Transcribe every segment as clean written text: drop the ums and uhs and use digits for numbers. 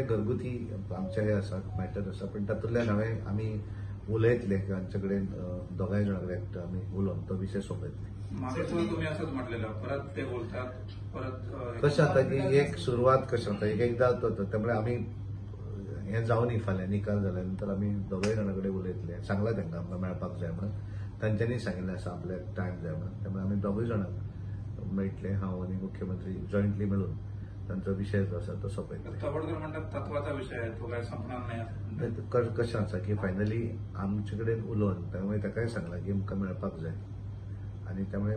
घरगुती आमचे हे आसा, मॅटर आसा, पण तातूंतल्यान हांवें आमी उलयतले तांचे कडेन, दोगांय जाणां कडेन आमी उलोवन तो विशय सोंपयतले. मागे सुद्धा तुम्ही असंच म्हटलेलं, परत ते बोलतात परत. कशें जाता की एक सुरवात कशें जाता, एक एकदां जाता, त्यामुळे आमी हें जावनी फाल्यां निकाल जाल्या नंतर आमी दोगांय जाणां कडेन उलयतले. सांगलां तांकां आमकां मेळपाक जाय म्हणून, तांच्यांनी सांगिल्लें आसा आपल्याक टायम जाय म्हणून. त्यामुळे आमी दोगूय जाणांक मेळटले, हांव आनी मुख्यमंत्री जॉयंटली मेळून तांचो विशय जो आसा तो सोंपयतले. तवडकर म्हणटात तत्वाचा विषय आहे, तो काय संपणार नाही. कशें आसा की फायनली आमचे कडेन उलोवन त्यामुळे ताकाय सांगलां की आमकां मेळपाक जाय आनी त्यामुळे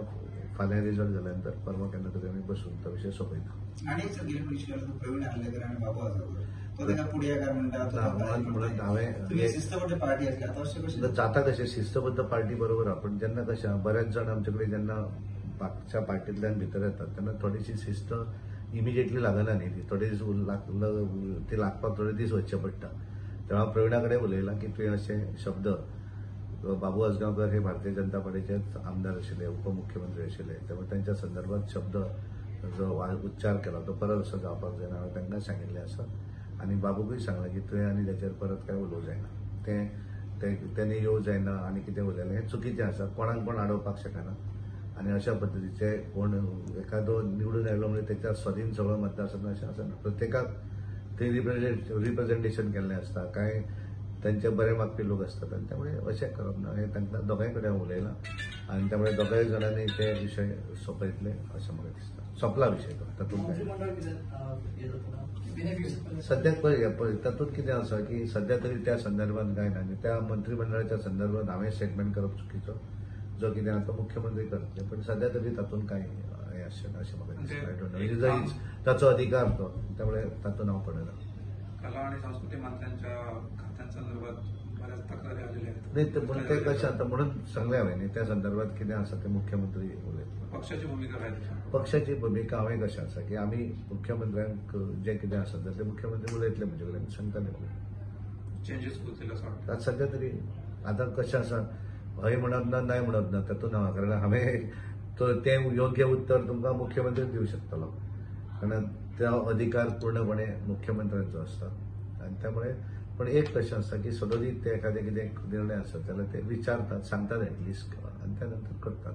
फाल्यां रिजल्ट जाल्या नंतर परवा केन्ना तरी आमी बसून तो विशय सोंपयता. आणि एक सगळी विषय असो, प्रवीण आर्लेकर आणि बाबू आजगावकर, तो ताका पुढे म्हणटा, तो ताका भायर म्हणून म्हणटा. हांवें तुम्ही शिस्तबद्ध पार्टी असली, आता अशें कशें जाता? कशें शिस्तबद्ध पार्टी बरोबर आहा, पण जेन्ना कशें बऱ्याच जाण आमचे कडेन जेन्ना मागच्या पार्टींतल्यान भितर येतात तेन्ना थोडीशी शिस्त इमिजिएटली लागना न्ही, ती थोडे दीस ती लागपाक थोडे दीस वचचे पडटा. तेव्हा प्रवीणा कडेन उलयलां की तुवें अशे शब्द, बाबू आजगांवकर हे भारतीय जनता पार्टीचे आमदार आशिल्ले, उपमुख्यमंत्री आशिल्ले, त्यामुळे तांच्या संदर्भात शब्द जो उच्चार केला तो परत असो जावपाक जायना. हांवें तांकां सांगिल्लें आसा आनी बाबूकूय सांगलां की तुवें आनी ताचेर परत कांय उलोवंक जायना, तें तेणी येवंक जायना आनी कितें उलयलें हें चुकीचें आसा. कोणाक कोण आडोवपाक शकना आनी अशा पद्दतीचे कोण एखादो निवडून आयलो म्हणजे तेच्या स्वाधीन सगळो मतदारसंघ अशें आसना. प्रत्येकाक ते रिप्रेझेंटेशन केल्लें आसता, कांय तांचे बरे मागपी लोक आसतात आनी त्यामुळे अशें करप ना हें तांकां दोगांय कडेन हांव उलयलां आनी त्यामुळे दोगांय जाणांनी ते विशय सोंपयतले अशें म्हाका दिसता. सोंपला विशय तो, तातूंत काय मंत्रिमंडळ कितें हे जाता? सद्याक पळय पळय तातूंत कितें आसा की सद्या तरी त्या संदर्भात कांय ना आनी त्या मंत्रिमंडळाच्या संदर्भात हांवें स्टेटमेंट करप चुकीचो, जो कितें आसा तो मुख्यमंत्री करतले, पण सद्या तरी तातूंत कांय हें आसचें ना अशें म्हाका दिसता. I don't know, ताचो अधिकार तो, त्यामुळे तातूंत हांव पडना. कला आणि संस्कृती मंत्र्यांच्या खात्यांसंदर्भात बऱ्याच तक्रारी आलेल्या आहेत. नाही, ते म्हणून ते कशें आतां म्हणून सांगलें हांवें न्ही, त्या संदर्भात कितें आसा तें मुख्यमंत्री उलयतलो. पक्षाची भूमिका काय त्याच्यावर? पक्षाची भूमिका हांवें कशें आसा की आमी मुख्यमंत्र्यांक जें कितें आसा जाल्यार ते मुख्यमंत्री उलयतले म्हजे कडेन, सांगतले म्हाका. चेंजेस होतील असं वाटतं? आतां सद्या तरी आतां कशें आसा, हय म्हणप ना, नाय म्हणप ना, तातूंत हांव, कारण हांवें तो तें योग्य उत्तर तुमकां मुख्यमंत्री दिवं शकतलो, कारण तो अधिकार पूर्णपणे मुख्यमंत्र्यांचो आसता. आनी त्यामुळे पण एक कशें आसता की सदोदीत ते एखादें कितें निर्णय आसत जाल्यार ते विचारतात, सांगतात एटलिस्ट, आनी त्या नंतर करतात.